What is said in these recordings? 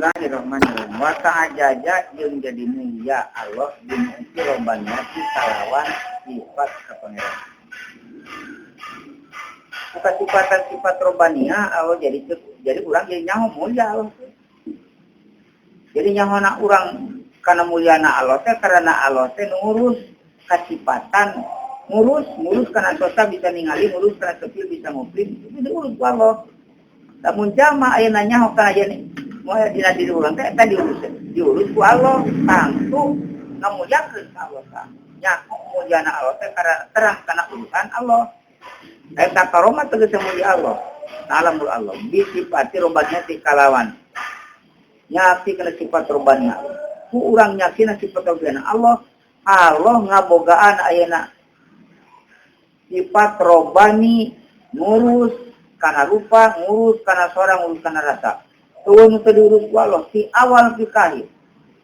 Bismillahirrahmanirrahim. Wa ta'ajaja jeung jadi mulia Allah jeung robaniati kalawan sifat ka Pangeran. Buka sifatan sifat robania Allah jadi urang jadi nyaho mulia Allah. Jadi nyahona urang kana muliana Allah teh karena Allah teh ngurus kasipatan, ngurus kana sosa bisa ningali, ngurus kana sepil bisa ngupling, itu diurus ku Allah. Lamun jama ayeuna nyaho kana jadi moal dina diri urang teh eta diurus ku Allah, tangtu ngamuliakeun ka Allah tah. Nyaho muliana Allah teh karena terang kana urusan Allah. Eta karomat tegas mulia Allah. Alamul Allah bi sifati robania ti kalawan. Nyaksi kana sifat robania. Ku urang nyaksina sifat robania Allah, Allah ngabogaan ayeuna sifat robani ngurus kana rupa, ngurus kana suara, ngurus kana rasa. Eueuh nu teu diurus ku Allah ti awal ti kahir.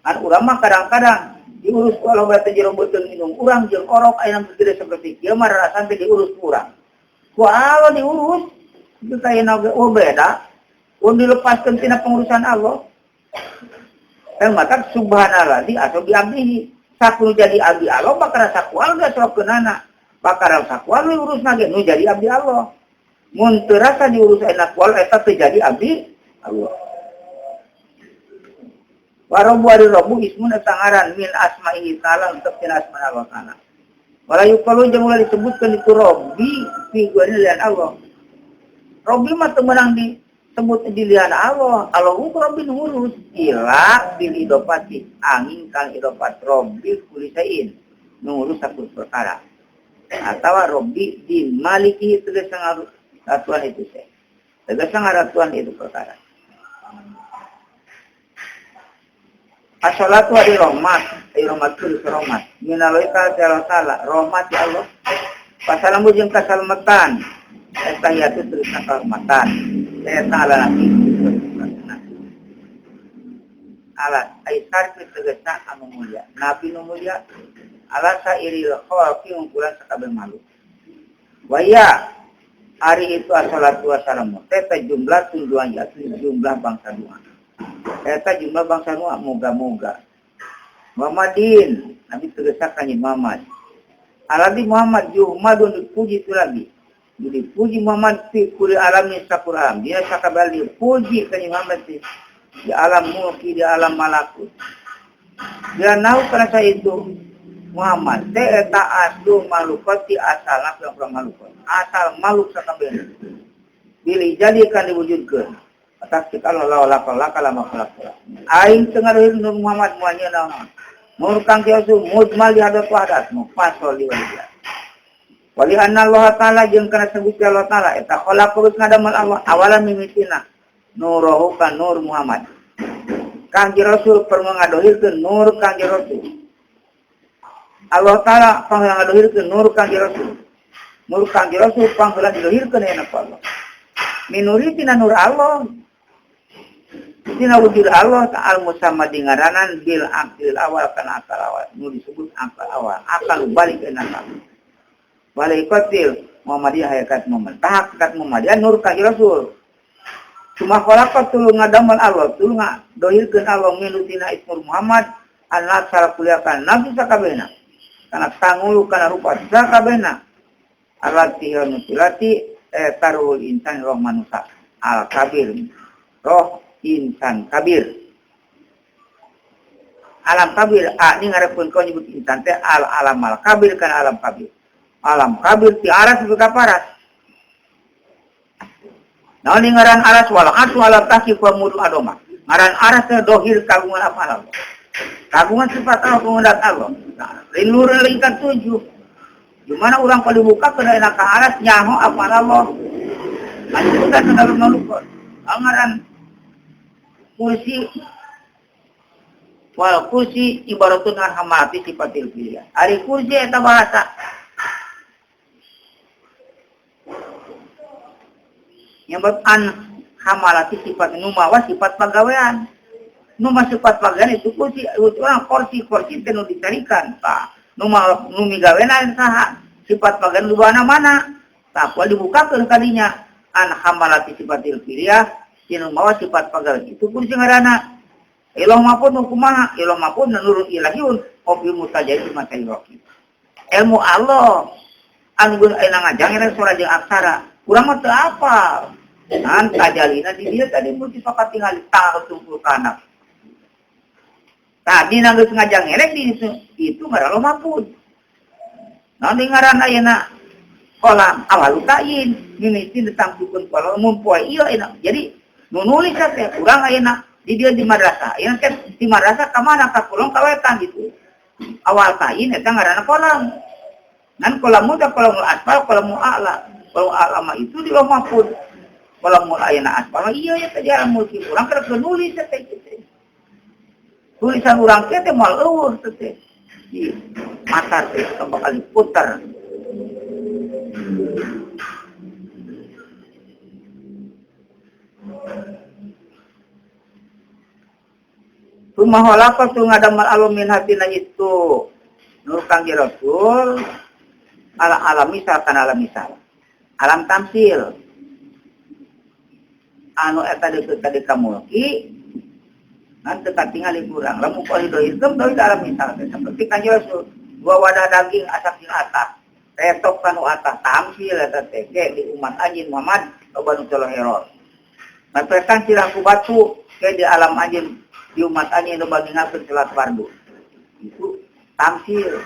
Kan urang mah kadang-kadang diurus ku Allah berarti jero beuteung indung urang jeung orok ayeuna gede seperti kieu mah rarasan teh diurus ku urang. Ku Allah diurus itu kaya naga, oh beda. Pun dilepaskan tina pengurusan Allah. Dan maka subhanallah di atau di abdihi. Saku jadi abdi Allah bakal saku Allah sok kenana. Bakal saku Allah urus nage nu jadi abdi Allah. Mun teu rasa diurus enak ku Allah eta teu jadi abdi Allah. Wa rabbu ari rabbu ismun eta ngaran min asma'ihi ta'ala untuk tina asma Allah ta'ala. Wala yuqalu jeung ulah disebutkeun itu Rabbi fi ghairi lian Allah. Rabbi mah teu meunang disebut di lian Allah. Allah ku Rabbi ngurus ila bil idofati angin kang idofat Rabbi kulli syai'in ngurus satu perkara. Atawa Rabbi di maliki tegas ratuan itu saya. Tegas ratuan itu perkara. As-salatu ari rahmat, ari rahmat kudu rahmat. Minaloi ka Allah taala, rahmat ya Allah. Pasalamu jeung kasalamatan. Eta tahiyatu terus kahormatan. Eta ala nabi. Ala ai sarfi tegasna anu mulia. Nabi nu mulia ala sairil khalqi ungkulan sakabeh makhluk. Wa ya ari itu as-salatu wassalamu. Eta jumlah tunjuan ya jumlah bangsa dua. Eta jumlah bangsa dua moga-moga. Muhammadin Nabi tegasna kanjeng Muhammad. Aladi Muhammad yuhmadun dipuji itu lagi. Dipuji Muhammad fi kulli alamin sakur alam. Dia sakabeh dipuji kanjeng Muhammad di alam mulki, di alam malakut. Dia nahu karena saya itu Muhammad teh eta aslu malukoti asal pira-pira malukot. Asal makhluk sakabehna. Bilih jadi kan diwujudkeun. Atas kalau la la la la la la la. Aing teu ngaruhir Nur Muhammad moal nyeun naon. Nur kang tiasu mujmal di hadat wadat mufassal di wajah. Wali anna Allah ta'ala jeung kana Gusti Allah ta'ala eta khalaq terus ngadamel Allah awalan mimitina nuruhu ka Nur Muhammad. Kangjeng Rasul perlu ngadohirkeun nur Kangjeng Rasul. Allah ta'ala pangheula ngadohirkeun nur Kangjeng Rasul. Nur Kangjeng Rasul pangheula didohirkeun aya ku Allah. Minuri tina nur Allah. Tina wujud Allah ta'al musamma dingaranan bil aqlil awal kana akal awal. Nu disebut akal awal, akal balik kana akal. Walaikatil Muhammadiyah hakikat Muhammad. Tah hakikat Muhammadiyah nur Kangjeng Rasul. Cuma khalaqa tuluy ngadamel Allah, tuluy ngadohirkeun Allah minutina ismur Muhammad an-nasal kuliakan nafsu sakabehna. Kana tangulu kana rupa sakabehna. Alati nutilati taruhul insan roh manusia. Al kabir. Roh insan kabir. Alam kabir, a ini ngarepkeun kau nyebut insan teh al alam al kabir kana alam kabir. Alam kabir ti aras ka paras. Naon ni ngaran aras wal asu ala tahqiq wa mudu adoma. Ngaran aras teh dohir kagungan apa Allah. Kagungan sifat Allah, kagungan Allah. Nah, lilur lingkar tujuh. Gimana orang kalau dibuka kena enak ke aras nyaho apa Allah. Anu kan dalam makhluk. Ngaran kursi wal kursi ibaratun an hamalati sifatil fi'liyah. Ari kursi eta bahasa nyebut an hamalati sifat numawa sifat pagawean. Numa sifat pagawean itu kursi, itu orang kursi, kursi teh nu dicarikan. Tah, numa nu migaweana saha? Sifat pagawean di mana-mana. Tah, kual dibukakeun kadinya an hamalati sifatil fi'liyah, nu mawa sifat pagawean itu kursi ngaranna. Ilah mahfud nu kumaha? Ilah mahfud nurun ilahiyun opi mutajadi masayiroki. Ilmu Allah anu geus ayeuna ngajang suara jeung aksara. Urang mah teu apal. Ngan tajalina di dieu tadi multi sokat tingali tah tungkul kana. Tadi na geus ngajang ngerek di itu ngaran Allah mahfud. Naon deui ngaran ayeuna kolam awalu ta'yin mimiti ditangtukeun ku Allah mun poe ieu ayeuna. Jadi nu nulis teh urang ayeuna di dieu di madrasah. Ayeuna teh di madrasah ka mana ka kulon ka wetan gitu. Awal ta'yin eta ngaranna kolam. Ngan kolam muda kolamul asfal kolamul a'la. Kolamul a'la mah itu di Lauh Mahfud. Kolamul ayeuna asfal mah ieu ya teh di alam mulki. Urang keur nulis teh kitu. Tulisan urang teh moal eueuh teh. Di mata teh bakal diputar. Tumaholaka tu ngadamal alumin hatina itu nur kangge Rasul ala alam misal kana alam misal alam tamsil anu eta deukeut ka dikamulki ngan teu katingali kurang lamun qalido hitam deui alam misal seperti kanjeng Rasul dua wadah daging asap jeung atas retok kanu atas tamsil eta teh ge di umat anjeun Muhammad loba nu coloheror mapetan sirah ku batu ge di alam anjeun di umat anjeun loba ngingatkeun salat fardu itu tamsil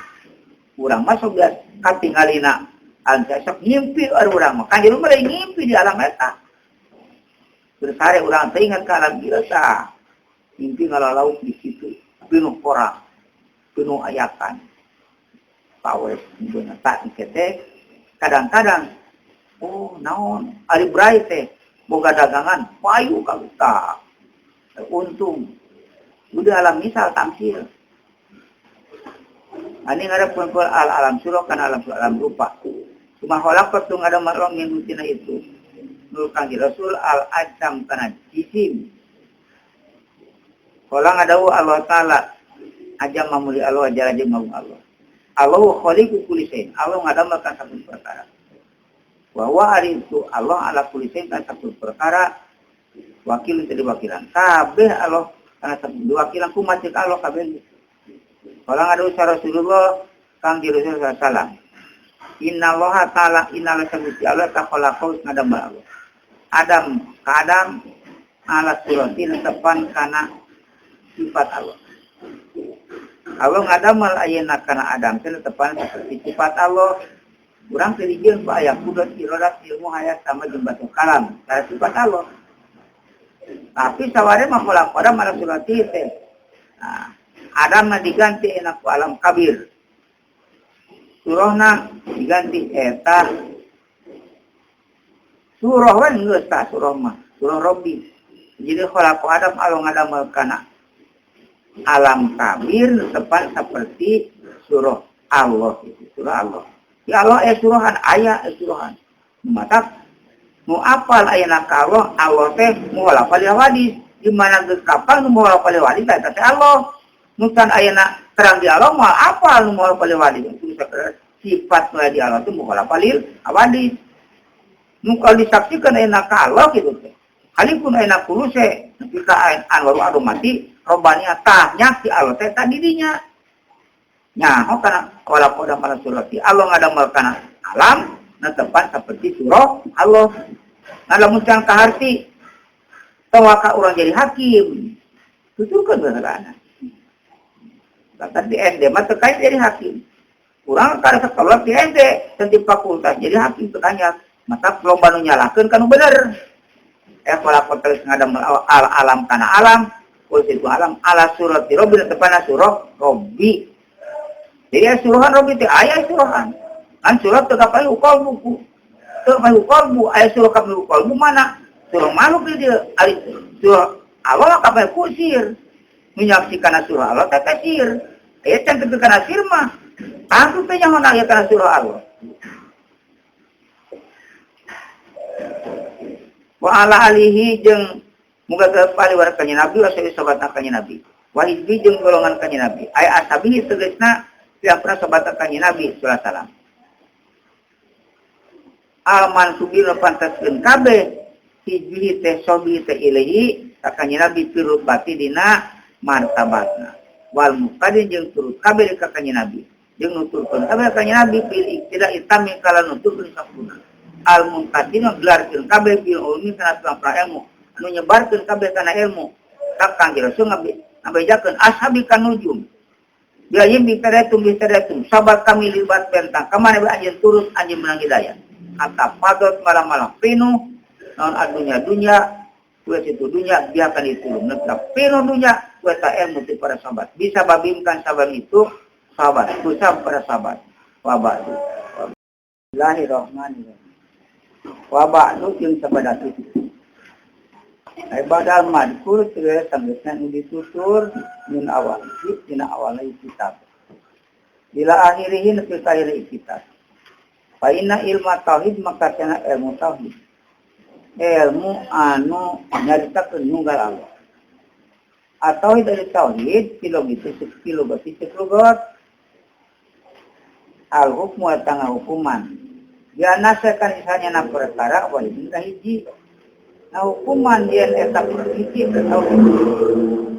urang mah sok katingalina anca sok ngimpi urang mah kanjeng mah lain ngimpi di alam eta bersare urang teh ingat ka alam ieu tah mimpi ngalalauk di situ penuh korak penuh ayakan pawes beuna tak teh kadang-kadang oh naon ari brai teh boga dagangan payu ka tah untung udah alam misal tamsil. Ani ngarepkeun ku al alam surah kana alam surah alam rupa. Cuma khalaqat tu ngadamar min tina itu. Nur kang Rasul al ajam kana jisim. Kala ngadawu Allah Ta'ala ajam mamuli Allah ajar ajam mamuli Allah. Allahu khaliqu kulli syai'in. Allah ngadamar kana satu perkara. Wa huwa ari itu Allah ala kulli syai'in kana satu perkara wakil teu diwakilan. Kabeh Allah karena diwakilan ku macet Allah kabeh. Kalau ada usaha Rasulullah kang di Rasulullah sallallahu alaihi wasallam. Innallaha ta'ala innallaha gusti Allah takhalaqa ngadamel Allah. Adam ka Adam ala suratin tepan kana sifat Allah. Allah ngadamel ayeuna kana Adam teh tepan seperti sifat Allah. Urang teu dijieun ku aya kudrat iradat ilmu hayat sama jeung batu kalam kana sifat Allah. Tapi saware mah kholaq Adam ala surati teh. Nah, Adam mah diganti enak ku alam kabir. Surahna diganti eta. Surah we geus tah surah mah, surah Rabbi. Jadi kholaq Adam ala ngadamel kana alam kabir tepat seperti surah Allah itu, surah Allah. Ya Allah surahan aya surahan. Mata nu apal ayeuna ka Allah, Allah teh muhalafal hadis. Di mana geus kapal nu muhalafal hadis eta teh Allah. Nu can ayeuna terang di Allah moal apal nu muhalafal hadis. Itu sifat nu di Allah teh muhalafal hadis. Nu kalau disaksikan ayeuna ka Allah kitu teh. Halikun ayeuna kuruse nepi ka anwaru adu mati robani tah nyaksi Allah teh tadi dinya. Nyaho kana wala qada mala surati Allah ngadamel kana alam na tepat seperti surah Allah. Nah, lamun can kaharti tawaka urang jadi hakim. Tuturkeun baheulana. Bahkan di SD mah teu kaya jadi hakim. Urang kada sekolah di SD, teu di fakultas jadi hakim teu kaya. Maka lomba nu nyalahkeun kanu bener. Wala kotelis ngadamel al alam kana alam, kul situ alam ala surati rabbi tepana surah Rabbi. Jadi aya suruhan Rabbi teh aya suruhan. Kan surah teu kapayu qalbu. Teu kapayu qalbu, aya surah kapayu qalbu mana? Surah makhluk di dieu. Ari surah Allah kapayu kusir. Menyaksikan surah Allah teh kasir. Aya can teu kana sir mah. Tangtu teh nyaho aya kana surah Allah. Wa ala alihi jeung muga teu paliwar ka Nabi wa sahabat ka Nabi. Wa hizbi jeung golongan ka Nabi. Aya ashabihi tegasna yang pernah sahabat ka Nabi sallallahu alaihi wasallam. Al mansubin pantaskeun kabeh hizbihi teh sobi teh ilahi ka Nabi firubati dina Martabatna wal muqtadi jeung turut kabeh ka kanjeng Nabi jeung nuturkeun kabeh ka kanjeng Nabi bil iktida itami kala nuturkeun sampurna al muntasin gelarkeun kabeh bil ulumi kana pirang-pirang ilmu anu nyebarkeun kabeh kana ilmu ka Kangjeng Rasul ngabejakeun ashabi kanujum bila yim bitadatum sabar kami libat bentang kamana bae anjeun turut anjeun menang hidayah hatta fadot malam-malam pinu non adunya dunya kue situ dunya biarkan itu netra pinu dunya kue ta ilmu ti para sahabat bisa babimkan sahabat itu sahabat bisa para sahabat wa ba'du Bismillahirrahmanirrahim wa ba'du jeung sabada kitu badal madkur teu sanggeusna nu ditutur min awal dina awal kitab bila akhirihi nepi ka akhir kitab fa inna ilma tauhid maka cenah ilmu tauhid ilmu anu nyaritakeun nunggal Allah atau dari tauhid filogiti filogati lugat al hukmu tangga hukuman dianasakan misalnya na perkara wajib hiji nah hukuman dia eta hiji tauhid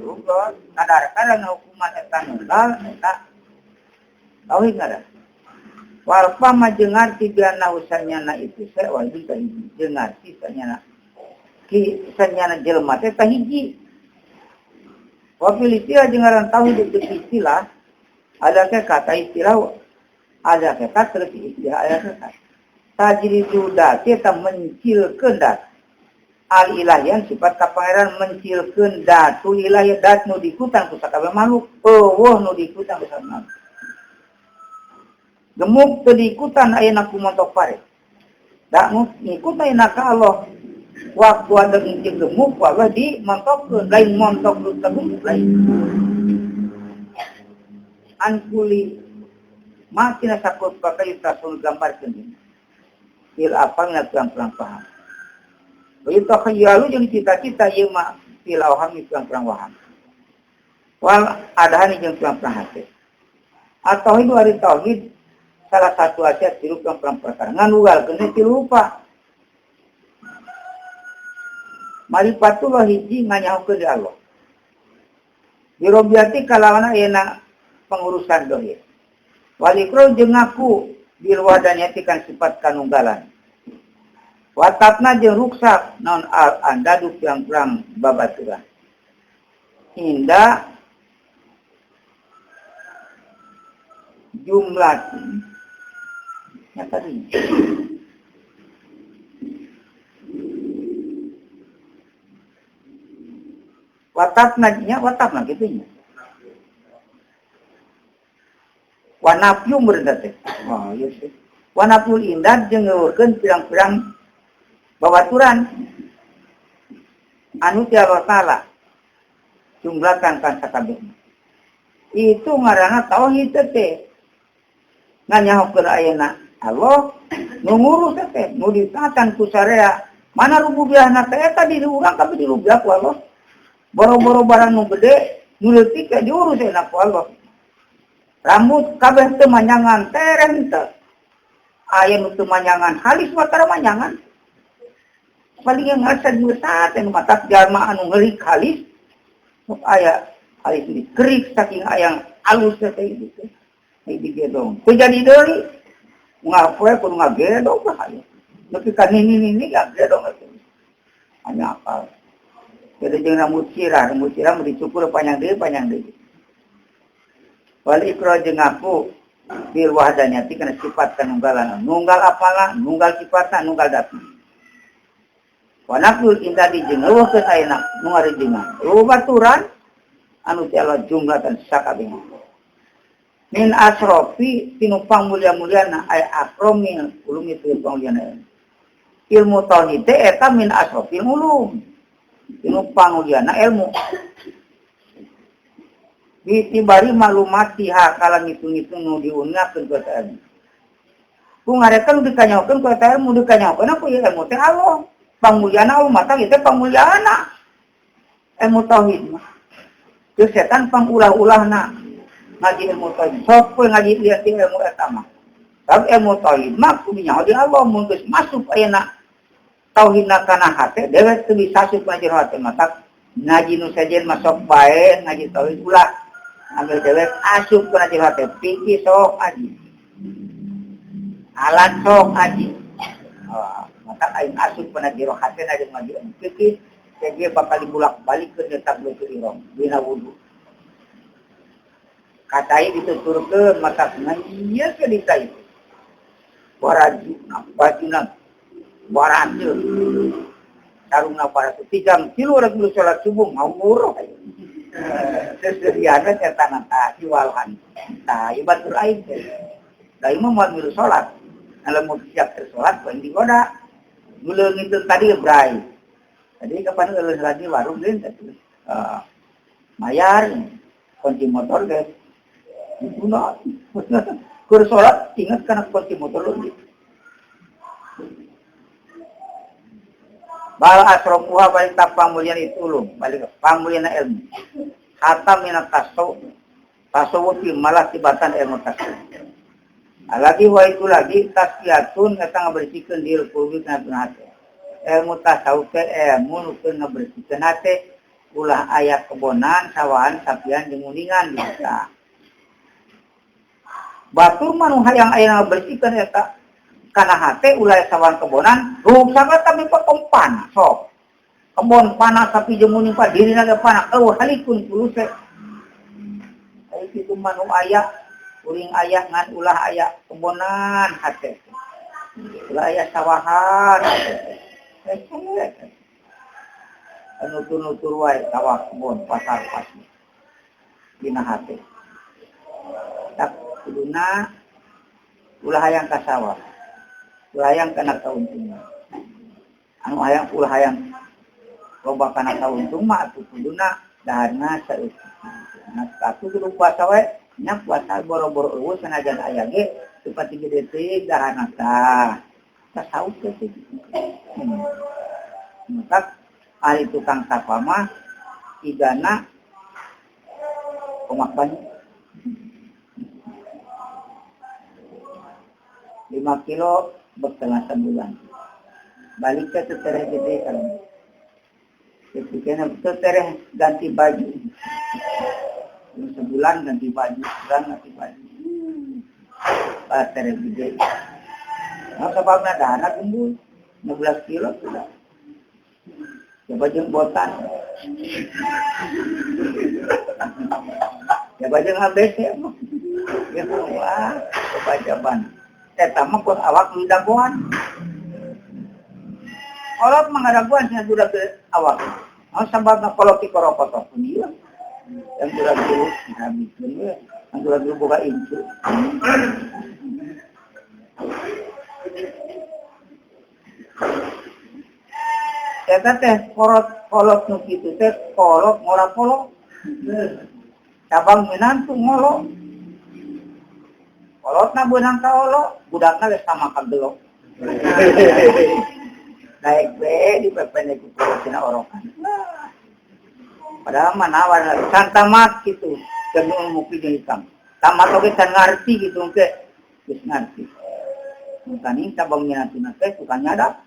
lugat kadar-kadang hukuman eta nunggal eta tauhid ngaran wal fahma jeung ngarti biana usanyana itu saya wajib hiji jeung ngarti sanyana ki sanyana jelema teh hiji wa fil istilah jeung ngaran tauhid itu istilah ada ke kata istilah ada ke kata terus istilah ada ke kata tajridu dati eta mencilkeun dat al ilahian sifat ka pangeran mencilkeun datu ilahi dat nu dikutan ku sakabeh makhluk eueuh nu dikutan ku sakabeh makhluk gemuk teu diikutan ayeuna ku montok pare da nu ngikut ayeuna ka Allah waktu ada ngicik gemuk Allah di montokkeun lain montok nu gemuk lain ankuli matina sakut bakal tasul gambarkeun fil afalna pirang-pirang paham begitu khayalu jeung cita-cita ieu mah fil awhami pirang-pirang waham wal adahani jeung pirang-pirang hate atau itu ari tauhid salah satu aja tilu pirang-pirang perkara nganunggalkeun tilu rupa marifatullah hiji nganyahokeun di Allah birobiati kalawana ayeuna pengurusan dohir walikro jeung ngaku bil wahdaniyati kan sifat kanunggalan watatna jeung ruksak naon al andadu pirang-pirang babaturan inda jumlah ya tadi watatna nya watatna kitu nya wanafyu meureun teh oh ieu sih wanafyul indad jeung ngeukeun pirang-pirang babaturan anu ti Allah Taala jumlahkan kan sakabehna itu ngaranna tauhid teh nganyahokeun ayeuna Allah nu ngurus teh nu ditaatan ku sarea mana rububiyahna teh eta di urang kabeh dirubiah ku Allah boro-boro barang nu gede nu leutik teh diurus ayeuna ku Allah rambut kabeh teu manyangan tereh teu aya nu teu manyangan halis mah tara manyangan paling yang ngasad ngesat anu matak jalma anu ngeurik halis sok aya halis dikerik saking ayang alus teh itu teh digedong teu jadi deui ngapoe kudu ngagedong bahaya nepi ka nini-nini ngagedong atuh hanya apal jadi jeung rambut sirah mun dicukur panjang deui wal ikra jeung ngaku bil wahdaniyati kana sifat kanunggalan nunggal apala nunggal sifatna nunggal datna wa naqul indadi jeung eueuhkeun ayeuna nu ngarejengan baturan anu ti Allah jumlatan sakabehna min asrofi tinu pangmulia-muliana ay akromil ulumi teu pangmuliana ilmu tauhid teh eta min asrofil ulum tinu pangmuliana ilmu ditibari maklumatiha kala ngitung-ngitung nu diungakeun ku eta ilmu ku ngarekan nu dikanyahokeun ku eta ilmu dikanyahokeun ku ilmu teh Allah pangmuliana Allah mata ieu teh pangmuliana ilmu tauhid mah teu setan pangulah-ulahna ngaji ilmu tauhid sok we ngaji lihat ilmu eta mah tapi ilmu tauhid mah kudu nyaho di Allah mun geus masuk ayeuna tauhidna kana hate dewek teu bisa asup ka jero hate mah tak Ngaji nu sejen masuk bae ngaji tauhid ulah ambil dewek asup kana jero hate pikir sok aji alat sok aji oh, maka aing asup kana jero hate na jeung ngaji pikir dia bakal dibulak-balik ke takbiratul ihram dina wudu katai dituturkeun maka nanya ke ditai warajuna bajuna warajuna sarungna para tijang tilu rek salat subuh ngawur seseriana eta na tah diwalhan tah ieu batur aing teh da ieu mah moal milu salat lamun siap keur salat poe digoda nguleung itu tadi bray tadi kapan euleun lagi warung deui teh mayar kunci motor teh dituna keur salat ingat kana kunci motor leutik. Bal asrofuha balik pamulian itu ulum balik pamulian ilmu hatta minat tasawuf tasawuf malah tibatan ilmu tasawuf lagi wa itu lagi tasfiyatun eta ngabersihkeun diri kudu kana hate ilmu tasawuf teh ilmu nu keur ngabersihkeun hate ulah aya kebonan sawahan sapian jeung uningan bisa batur mah nu hayang aya ngabersihkeun eta kana hate ulah sawan kebonan ruksak tapi pepempan sok kebon panas tapi jemuning pa dirina ge panas eueuh halikun kuluse ai kitu mah nu aya kuring aya ngan ulah aya kebonan hate ulah aya sawahan hate nutur-nutur wae sawah kebon pasar pasir dina hate tak kuduna ulah hayang ka sawah ulah hayang kana kauntungan anu hayang ulah hayang loba kana kauntung mah atuh kuduna daharna saeutik nah atuh kudu puasa wae nya puasa boro-boro eueuh sanajan aya ge teu pati gede teuing daharna tah tasawuf teh matak ari tukang sapa mah igana komak banyu 5 kilo bertengah sebulan balik ke tetereh gede kan ketika tetereh ganti baju sebulan ganti baju sebulan ganti baju tetereh gede nah sebabnya dana gembul 16 kilo sudah coba jeung botan coba jeung ABC ya wah coba jaban eta mah pun awak nu dagoan kolot mah ngadagoan cenah budak awak oh sababna kolot ti korokotok pun ieu yang budak dulu dihabiskeun we yang budak dulu boga incu eta teh kolot kolot nu kitu teh kolot ngora kolot cabang minantu ngolo kolotna beunang ka olo budakna geus sama ka gelo daek we dipepene ku kolotna orokan padahal mah nawar santamat kitu jeung muki jeung hitam tamat oge can ngarti kitu engke geus ngarti mutaning cabang minantuna teh tukang nyadap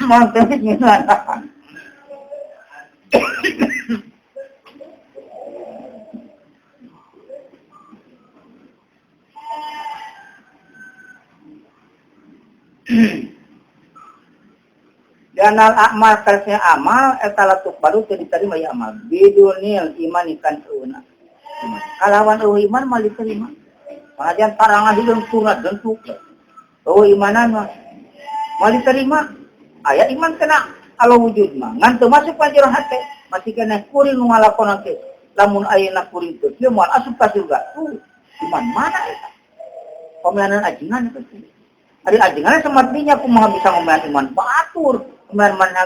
moal teh nyadap Danal amal karsnya amal eta latuk baru teu diterima ya amal bidunil iman ikan euna kalawan eueuh iman mah diterima sanajan tarangan hideung sunat bentuk eueuh imanan mah mah diterima aya iman kena ala wujud mah ngan teu masuk ka jero hate masih keneh kuring nu ngalakonan teh lamun ayeuna kuring teu kieu moal asup ka surga tuh iman mana eta omeanan ajengan eta teh ari ajengan samartinya kumaha bisa ngomean iman batur iman mana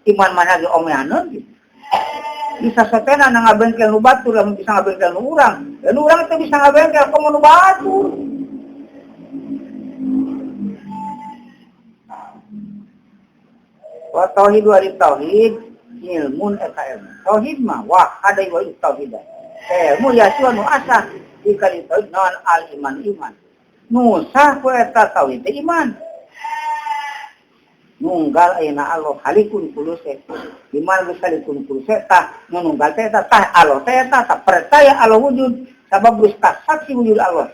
iman mana ge omeaneun gitu bisa satena na ngabengkel nu batur lamun bisa ngabengkel nu urang dan urang teh bisa ngabengkel komo nu batur wa tauhid wa tauhid ilmun eta ilmu tauhid mah wah ada wa tauhid ilmu ya nu asah dikali tauhid non al iman iman nusah ku eta tauhid iman. Nunggal ayeuna Allah halikun kuluse. Di mana geus halikun kuluse tah nu nunggal teh eta tah Allah teh eta tah percaya Allah wujud sabab geus kasaksi wujud Allah.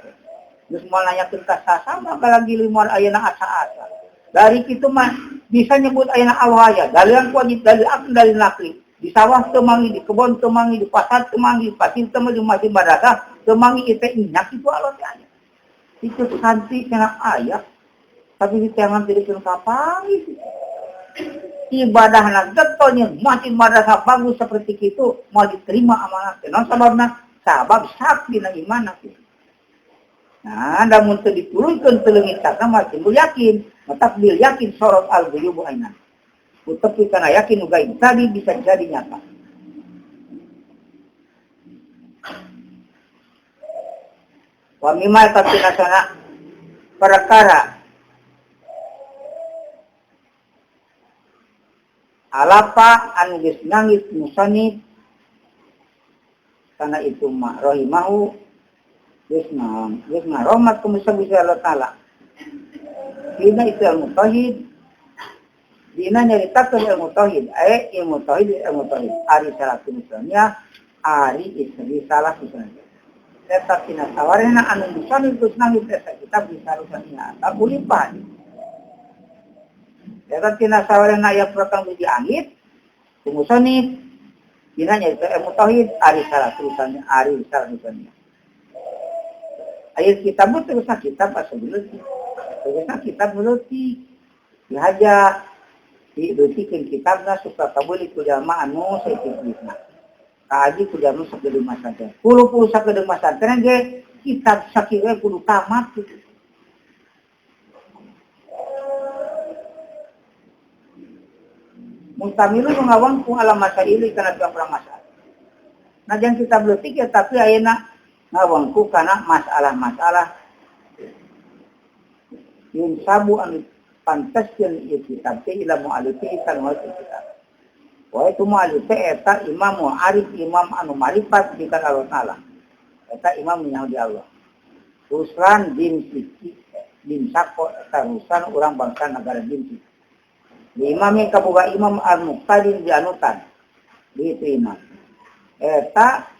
Geus moal nanyakeun ka sasama lagi limor ayeuna asa-asa. Dari kitu mah bisa nyebut ayeuna Allah aya. Dalil yang wajib dalil akal dalil nakli. Di sawah teu mangi, di kebon teu mangi, di pasar teu mangi, di pasir teu mangi, di masjid madrasah teu mangi ieu teh inyak kitu Allah teh aya. Itu santi cenah aya. Tapi di tangan tidak kena kapangi. Ibadahna getolnya masjid madrasah bagus seperti itu mau diterima amanah. Non sababna sabab sakti na iman kitu. Nah, namun teu diturunkeun teu leungit kana mah timbul yakin, matak bil yakin sorot al ghuyubu aina. Tepi kana yakin nu gaib tadi bisa jadi nyata. Wa mimma tatinasana perkara alapa anu geus nangis musannif kana itu ma rahimahu geus naon geus ngarohmat ku Gusti Allah Taala. Dina itu ilmu tauhid, dina nyaritakeun ilmu tauhid, ilmu tauhid ilmu tauhid ari salah misalnya ari istri salah misalnya. Eta tina sawarena anu musannif geus nangis eta kitab disarusannya tabulipan. Eta tina sawarena aya perkara geus diangit ku musannif dina nyarita ilmu tauhid ari salah tulisannya ari salah tulisannya. Ayat kitab itu terusnya kitab asal berleutik. Terusnya kitab berleutik. Dihaja dileutikeun kitabna supaya kabeli ku jalma anu saeutik-eutikna. Kaji ku jalma sakedeung masantren. Puluh-puluh sakedeung masantren ge kitab sakieu we kudu tamat kitu. Mustamilu ngawangkung ala masaili kana pirang-pirang masalah. Najan kitab leutik ya tapi ayeuna ngawangku kana masalah-masalah yun sabu anu pantaskeun ieu kitab teh ila mu'alifi kan wa kitab. Wa itu mu'alifi eta imam arif imam anu marifat di kan Allah Taala. Eta imam nyaho di Allah. Ruslan bin Siki bin Sako eta Ruslan urang bangsa negara bin Siki. Di imam yang kaboga imam al-muqtadin di anutan. Di itu imam. Eta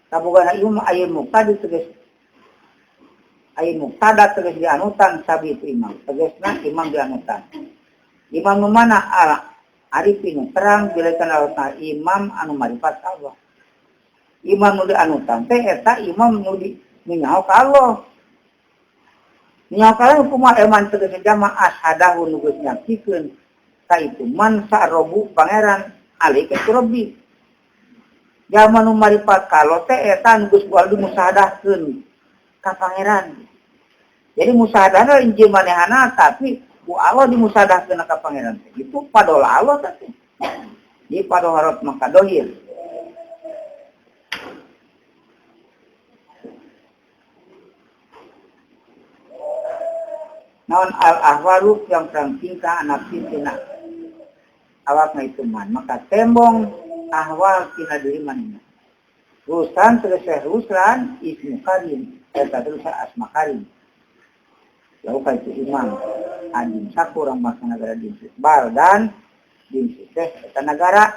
kabogana imam ayat muqtadi tegas ayat muqtada tegas di anutan sabi itu imam. Tegasna imam di anutan. Imam nu mana ala arifin terang bila kana Allah imam anu marifat Allah. Imam nu di anutan teh eta imam nu di nyaho ka Allah. Nyaho ka Allah kumaha eman tegas jama ashadahu nu geus nyaksikeun ka itu man sa'robu pangeran alika rabbi. Zaman nu marifat kalau teh eta nu geus kudu dimusahadahkeun ka pangeran. Jadi musahadahna injil manehana tapi ku Allah dimusahadahkeun ka pangeran teh. Itu padola Allah teh. Di padoharot maka dohir. Naon al ahwalu yang perang tingkah anak tina awakna itu man maka tembong ahwal tina diri manehna. Ruslan selesai ruslan ismu karim eta terus asma karim. Lalu ka itu imam anjing saku orang bangsa negara dinsi bal dan dinsi teh eta negara.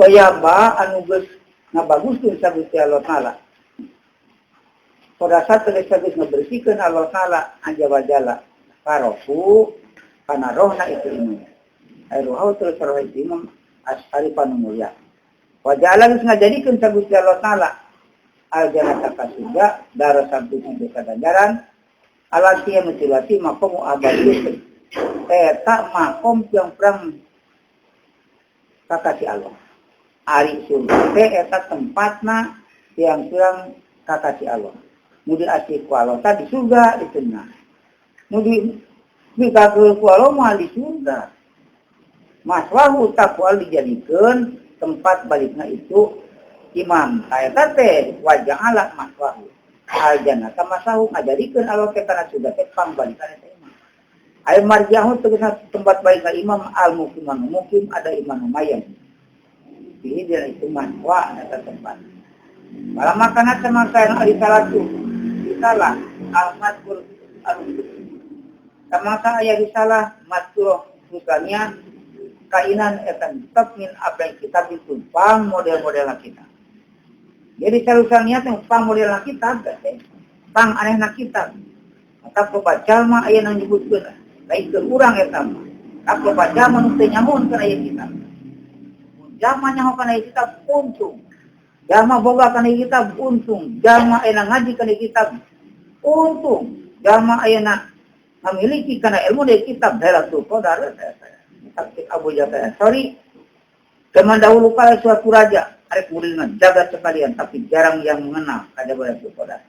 Wayaba anu geus ngabaguskeun sa Gusti Allah Taala. Pada saat geus ngabersihkeun Allah Taala anja wajala karofu kana rohna itu imam. Ai roh terus roh itu imam asari panu mulia. Wajala geus ngajadikeun sa Gusti Allah Taala al jannata ka surga darasabdu desa ganjaran alati mutilati maqamu abadi eta makom yang perang kakasi Allah. Ari surga teh eta tempatna yang kurang kakasi Allah. Nu diasih ku Allah tadi surga dituna. Nu di mikakeun ku Allah mah di surga. Maswahu taqwa dijadikeun tempat balikna itu imam. Eta teh waja'ala maswahu. Al jannata maswahu ngajadikeun Allah teh kana surga teh pangbalikan eta imam. Ai marjahu tegasna tempat balikna imam al mukim anu mukim ada imam lumayan. Ini dia itu maswa eta tempat. Malah makanan sama saya ari salatu. Salah. al-mazkur anu samangsa aya risalah mazkur misalnya kainan eta kitab min abdan kitab itu pang model-model kita. Jadi salusania teh pang model kitab teh pang anehna kitab. Maka loba jalma aya nu nyebutkeun lain keur urang eta mah. Maka loba jalma nu teu nyamun kana ieu kitab. Jalma nyaho kana ieu kitab untung. Jalma boga kana ieu kitab untung. Jalma aya ngaji kana ieu kitab untung. Jalma aya memiliki kana ilmu dari kitab Lailatul Qadar. Kitab Abu Ja'far Sorry, zaman dahulu kala suatu raja arek muridna jaga sekalian tapi jarang yang mengenal kada Lailatul Qadar.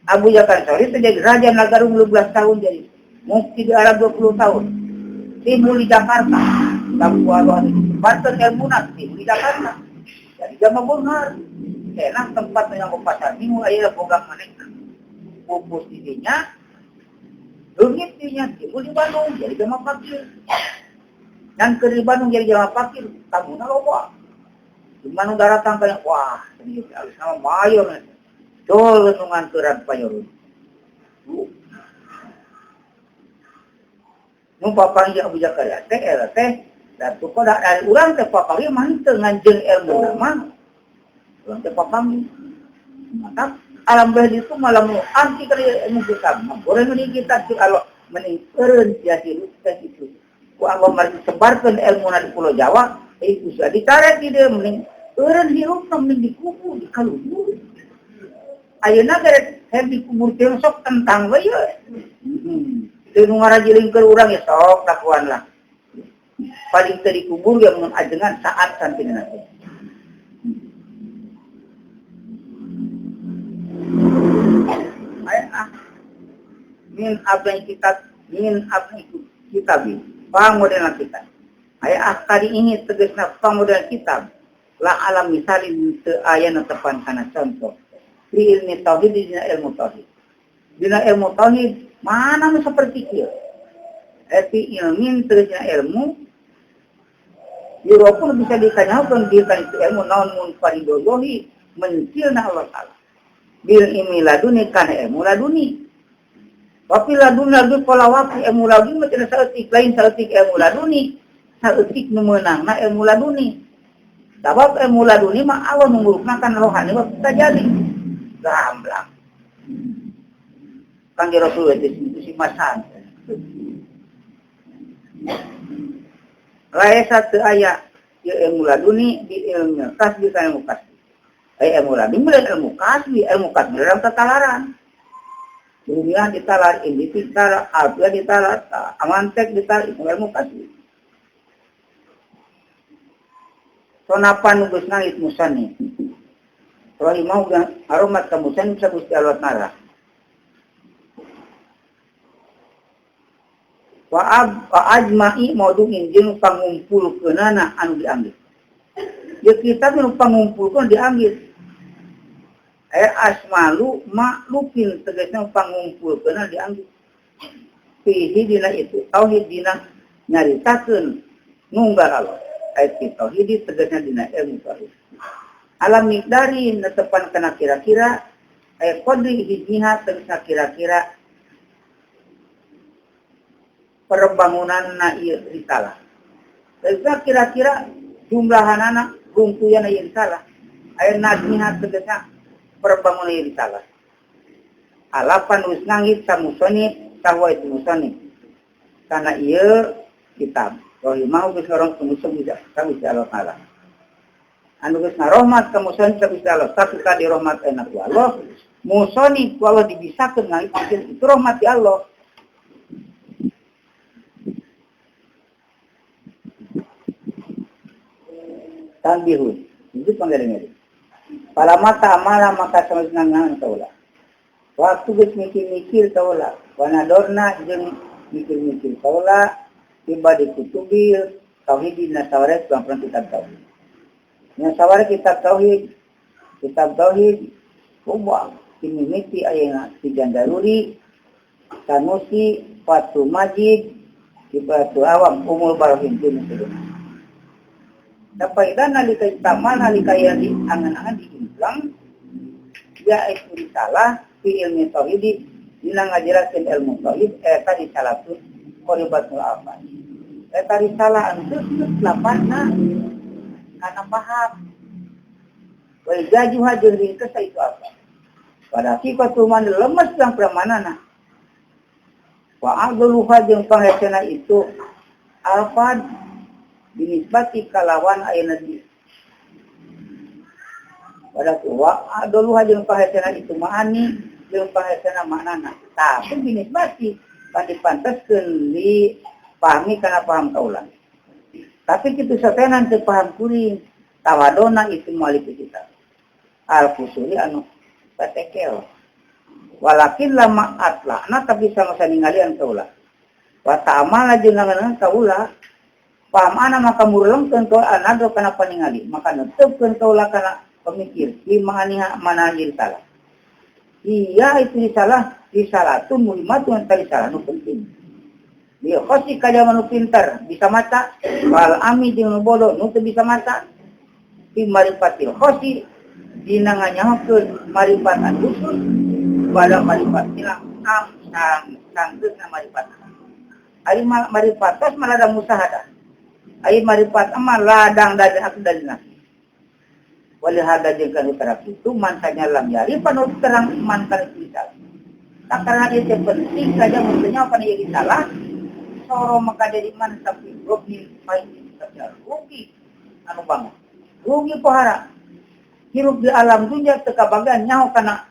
Abu Ja'far Sorry terjadi raja Nagarung 12 tahun jadi mufti di Arab 20 tahun. Timbul di Jakarta. Kamu Allah disebarkan ilmu timbul di Jakarta. Jadi jama beunghar. Enak tempat yang pasar minggu aya boga manehna. Pupus didinya leungit dinya timbul di Bandung jadi jama fakir. Dan ke di Bandung jadi jama fakir tamuna loba. Di Bandung daratang kaya wah ini alus sama mayor. Dol nu nganturan payorun. Nu papanggih Abu Ja'far teh eta teh da tukoda dari urang teh papanggih mah henteu nganjeun ilmu mah. Urang teh papanggih. Maka alam belah itu malah nu anti kali ilmu kitab. Boleh nu kita kalau meningkeun jahil teh itu. Ku Allah mari sebarkeun ilmu di Pulau Jawa, itu sudah ditarik di dieu mending eureun hirupna mending dikubur di kalubur. Ayeuna ge hayang dikubur teh sok tentang we ye. Teu nu ngarajiling keur urang ya sok dakuan lah. Paling teu dikubur ya mun ajengan saat santina teh. Aya min abdan kitab min abdan kitab pangmodelan kitab. Aya kali ini tegasna pangmodelan kitab la alam misalin teu aya nu tepan kana contoh. Fi ilmi tauhid dina ilmu tauhid. Dina ilmu tauhid mana nu saperti kieu? Fi ilmin tegasna ilmu Yurapun bisa dikanyahokeun dina itu ilmu naon mun faridohi mencilna Allah Taala. Bil ilmi laduni kana ilmu laduni. Tapi laduni lagi pola waktu ilmu laduni mah cenah saeutik lain saeutik ilmu laduni. Saeutik nu meunangna ilmu laduni. Sabab ilmu laduni mah Allah nu ngurupna kana rohani mah tajali. Gamblang. Kangge Rasul itu si masan. Laesa teu aya ieu ilmu laduni di ilmu kasbi kana ilmu kasbi. Aya ilmu laduni mah ilmu kasbi dalam tatalaran. Dunia ditalar, ini ditalar, alfiah ditalar, amantek ditalar, itu ilmu kasbi. Sonapan nu geus nangis musani. Rahimah aromat ka musani bisa Gusti Allah Taala. Wa ajma'i maudu'in jeung pangumpulkeunana anu diambil. Ieu kitab nu pangumpulkeun diambil. Asmalu maklufin tegasna pangumpulkeunana diambil. Fihi dina itu tauhid dina nyaritakeun nunggal Allah. Ayat tauhid tegasna dina ilmu tauhid. Alam miqdari netepan kana kira-kira ayat qadri hijniha tegasna kira-kira perbangunan na ieu risalah. Tegasna kira-kira jumlahanana rungkuyana ieu risalah. Ayat najmiha tegasna perbangunan ieu risalah. Alapan wis nangis samusoni sahwa itu musoni. Kana ieu kitab. Rahimahu geus ngorong kemusun bisa Gusti Allah Taala. Anu geus ngarohmat ka musoni ka Gusti Allah, sakuka dirahmat enak ku Allah. Musoni ku Allah dibisakeun ngahipkeun itu rahmat di Allah. Tanbihun. Itu panggilan. Pala mata amala maka sanesna kaula. Waktu geus mikir-mikir kaula, wanadorna jeung mikir-mikir kaula tiba di kutubil tauhid dina saware bangkrang kitab tauhid. Dina saware kitab tauhid kumaha dimimiti ayeuna Tijan Daruri, Sanusi, Fathul Majid, Kifayatul Awam, Umul Barohin jeung sebagainya. Dapat nalika tamal nalika aya di angan-angan diimplang ya itu risalah fi ilmi tauhid Dina ngajelaskeun ilmu tauhid eta risalatun qoribatul alfaz. Eta risalah anu geus lapana kana paham. Wa ijajuha jeung ringkes itu apa? Pada hakikat man lemes yang pramanana. Wa adzluha jeung panghesena itu alfad binisbati kalawan ayeuna di. Pada wa adzluha jeung panghesena itu maani jeung panghesena maknana. Tapi binisbati pan dipanteskeun li pahami kana paham kaula. Tapi kitu satenan teu paham kuring tawadona itu mualif kita. Al-fusuli anu patekel. Walakin lama atlana tapi sama ningalian kaula. Wa ta'amala jeung ngangan kaula. Paham ana maka murlengkeun kaula anado kana paningali, maka neuteukeun kaula kana pemikir di maaniha mana ieu salah. Iya itu salah, risalatun muhimmatun tadi salah nu penting. Dia khosi kada nu pintar bisa maca, wal ami jeung nu bodoh nu teu bisa maca. Bi marifatil khosi dina nganyahokeun marifat anu khusus pada marifat hilang am sang sanggeusna marifat. Ari marifat tos malah ada musahadah. Ari marifat mah ladang dari aku dari nasi. Wali hada jeung kana terang itu mansanya lam yari panu terang man kana risalah. Tak karena itu penting saja maksudnya apa nih risalah soro maka jadi man tapi rugi baik saja rugi anu banget rugi pohara hirup di alam dunia teu kabagian nyaho kana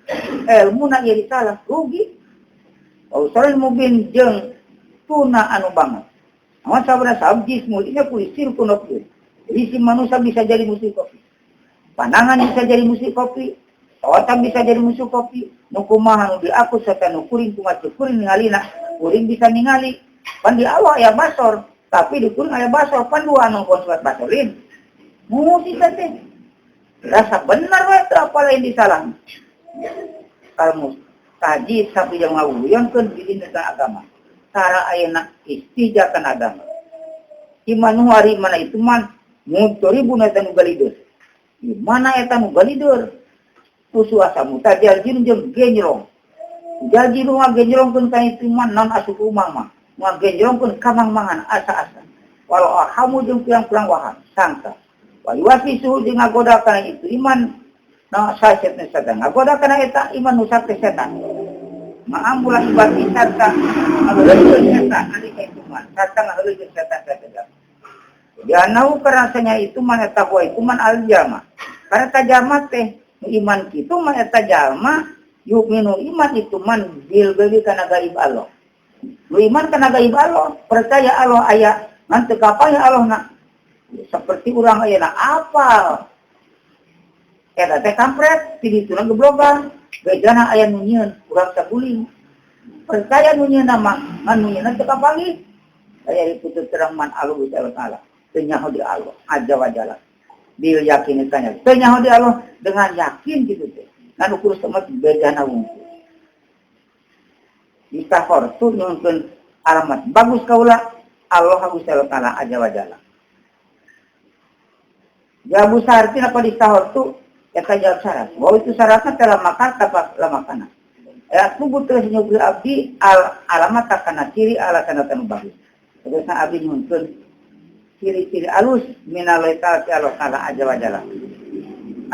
ilmu na ieu risalah rugi. Usaul mubin jeung tuna anu banget. Awan sabra sabjis mulina ku isir ku nopir. Jadi si manusia bisa jadi musuh kopi. Pandangan bisa jadi musuh kopi, otak bisa jadi musuh kopi. Nu kumaha nu diaku serta nu kuring kumaha kuring ningalina, kuring bisa ningali. Pan di Allah aya basor, tapi di kuring aya basor pan dua anu kon surat basolin. Musuh teh. Rasa benar we teu apa lain disalah. Kalmus kaji sapi yang ngawuyongkeun diri tentang agama. Cara ayeuna istijakan agama. Imanu hari mana itu man mutoribun eta nu galideus. Di mana eta nu galideus? Kusu asa mutajal jin jeung genjrong. Jalji nu ngagenjrongkeun ka itu man non asup umang mah. Ngagenjrongkeun ka mangmangan asa-asa. Walau ahamu jeung pirang-pirang waham sangka. Waliwasi suhu jeung ngagoda kana itu iman na sasetna setan. Ngagoda kana eta iman nu sate setan. Ma'amula ibadi sarta ngaheuleukeun setan ari ka itu man. Sarta ngaheuleukeun setan sategan. Dianau kerasanya itu man eta huwa itu man aljama. Karena tajama teh iman kitu man eta jalma yukminu iman itu man bil gaib kana gaib Allah. Nu iman kana gaib Allah, percaya Allah aya ngan teu kapaya Allah na. Seperti urang ayeuna apal. Eta teh kampret, ti dituna geblogan, bejana aya nu nyieun, urang saguling. Percaya nu nyieun mah, ngan nu nyieun teu kapanggih. Aya diputut terang man Allah Taala. Teu nyaho di Allah, aja wajala. Bil yakin tanya. Teu nyaho di Allah dengan yakin gitu teh. Ngan ukur semet bejana wungkul. Istaghfar tu nyuhunkeun alamat bagus kaula Allah Taala aja wajala. Jawabu syarti apa istaghfar tu eta jawab syarat. Bahwa itu syaratnya telah makan tanpa makanan. Ya tunggu terus nyuhunkeun abdi al alamat kana ciri ala kana tanu bagus. Terus abdi nyuhunkeun ciri-ciri alus minalai ta'ala ti Allah ta'ala aja wajala.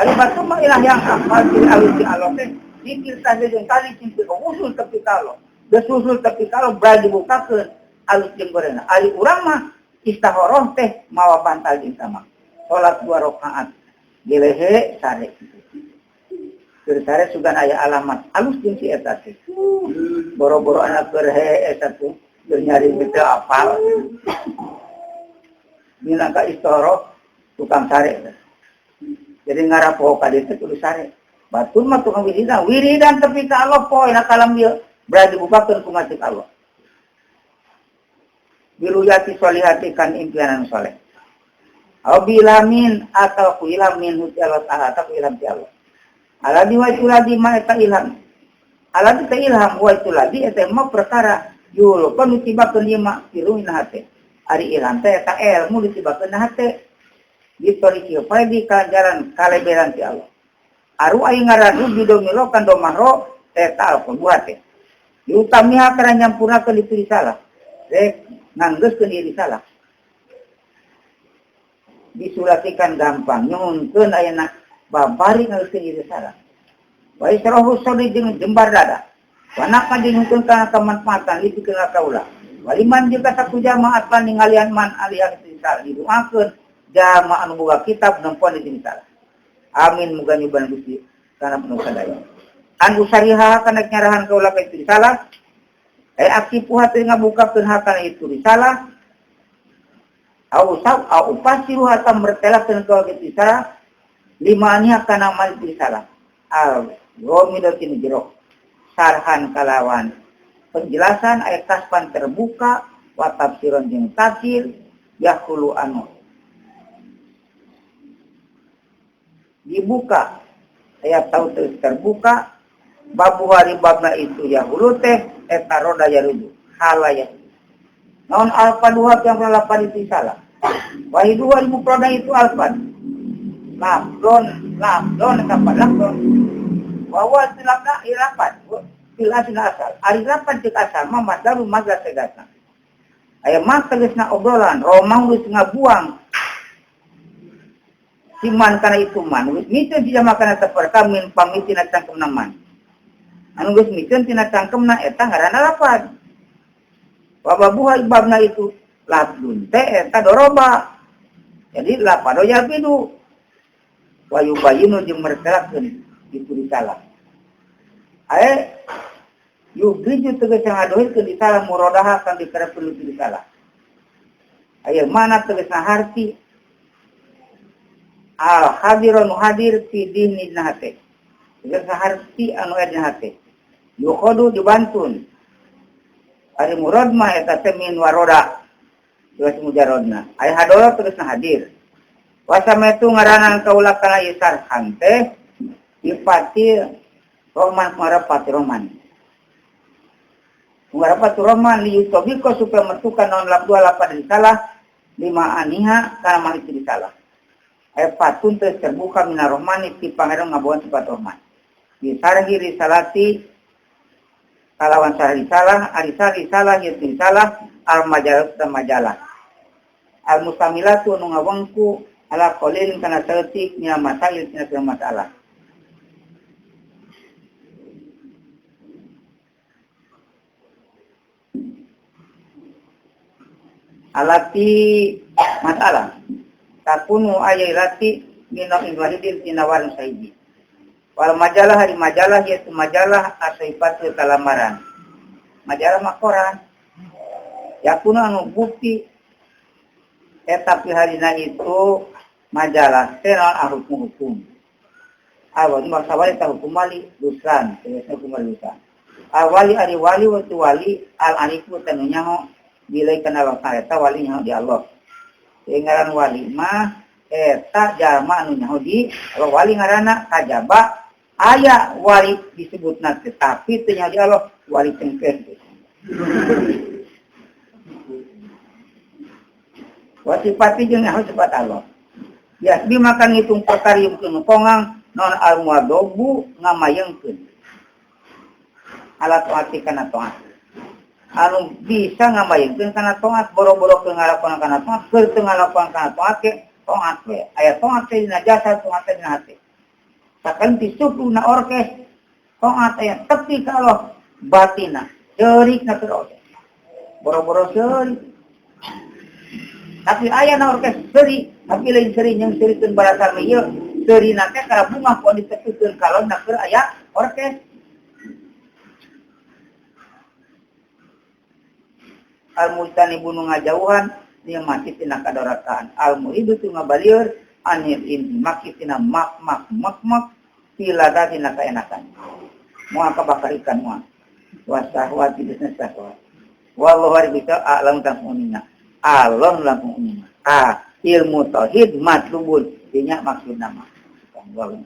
Ari batu mah ilah yang hafal ciri alus ti Allah teh dikir saja jeung tali cinta usul tepi ka Allah. Geus usul tepi ka Allah berani dibukakeun alus jeung gorena. Ari urang mah istihoroh teh mawa bantal jeung sama. Salat 2 rakaat. Gelehe sare. Keur sare sugan aya alamat alus jeung si eta teh. Boro-boro anak keur he eta teh keur nyari teu apal. Minangka istihoroh tukang sare. Jadi ngarapoho ka dieu teh kudu sare. Batur mah tukang wiridan, wiridan tepi ka Allah poe na kalam ieu berarti dibukakeun ku masjid Allah. Biruyati solihati kan impian anu soleh. Au bilamin atau ku ilhamin huti Allah ta'ala atau ku ilham ti Allah. Aladi wa itu ladi ma eta ilham. Aladi ta ilham wa itu ladi eta mah perkara yulqan ditibakeun ieu mah tiruin hate. Ari ilham teh eta ilmu ditibakeun na hate. Ditoriki faidi ka jalan kaleberan ti Allah. Aru ai ngaran rugi domilo kan domahro eta al-qalbu hate. Diutamiha kana nyampurnakeun itu risalah. Rek nganggeuskeun ieu risalah. Disulatikan gampang nyuhunkeun ayeuna babari nganggeuskeun ieu risalah. Wa israhu sadri jeung jembar dada. Wanaka jeung nyuhunkeun kana kamanfaatan itu kana kaula. Waliman jeung ka jamaah pan ningalian man alih itu risalah didoakeun jamaah anu boga kitab nempoan di risalah. Amin muga nyuban Gusti kana penuh sadaya. An usariha kana nyarahan kaula ka itu risalah. Aksi puha teu ngabukakeun hakana itu risalah. Au saw au upasiru hatta mertelakeun kaula ka itu risalah. Lima aniha kana mal itu risalah. Al romidatin jero sarhan kalawan penjelasan ayat kaspan terbuka wa tafsiron jeung tafsir yahulu anu dibuka ayat tahu terus terbuka babu hari babna itu yahulu teh eta roda yarudu halaya naon alfa dua yang lapan itu salah wahidu al mufrada itu alfan lafdon lafdon kapan lafdon bahwa tilaka ilapan tilasina asal ari lapan cek asal mah masdaru mazda tegasna aya mah tegasna obrolan romang geus ngabuang siman kana itu man geus micen si jama kana teperka min pamitina cangkemna man anu geus micen tina cangkemna eta ngaranna lapan wa babuha ibabna itu lafdun teh eta doroba jadi lapado yabidu wa yubayinu jeung mertelakeun itu risalah ae yugriju tegas ngadohirkeun risalah murodaha kan dikarepkeun itu risalah aya mana tegas harti al hadirun hadir fi dihni dina hate tegas harti anu aya dina hate yukhodu dibantun ari murad mah eta teh min waroda tegas mujarodna aya hadoro tegas hadir wasametu ngaranan kaula kana ieu sarhan teh dipati Roman ngarapati Roman ngarapati Roman liyutobiko supaya metukan non lap dua lapan risalah lima aniha kana mah itu risalah aya patun teh terbuka mina Rohmani ti pangeran ngabawan sifat Rohman disarhi risalati kalawan sarhi risalah arisal risalah ieu risalah al majalah dan majalah al mustamilatu nu ngawengku ala qalilin kana saeutik mina masail tina masalah alati masalah takunu ayati minal inwahidin tinawaran saiji wal majalah hari majalah yaitu majalah asaifatu kalamaran majalah makoran yakunu anu bukti tapi harina itu majalah tenon ahukmu hukum awal masa wali ta hukum wali dusran tegasna hukum wali dusran awali ari wali waktu wali al anifu tanu nyaho bilai kana waktu eta wali nyaho di Allah ngaran wali mah eta jalma anu nyaho di Allah wali ngaranna kajaba aya wali disebutna tetapi teu nyaho di Allah wali cengkeh wa sifati jeung nyaho sifat Allah ya bi makan ngitung perkara yumkeun kongang non al muadobu ngamayengkeun ala taati kana taat anu bisa ngamayengkeun kana taat boro-boro keur ngalakonan kana taat keur teu ngalakonan kana taat ke taat we aya taat teh dina jasa taat teh dina hate sakan disuku na orkes taat aya tepi ka Allah batina ceurik na keur orkes boro-boro ceurik tapi aya na orkes seuri tapi lain seuri jeung seurikeun barasal ieu seurina teh kana bunga ku ditepikeun kalon na keur aya orkes al-mujtanibu nu ngajauhan nya mati tina kadorakaan al-muridu tu ngabalieur anil intimaki tina mak mak mak mak pilada tina kaenakan moal kabakar ikan moal wasahwati bisna sahwat wallahu bisa a'lam tang unina alon langsung unina ah ilmu tauhid matlubun dinya maksud nama wallahu.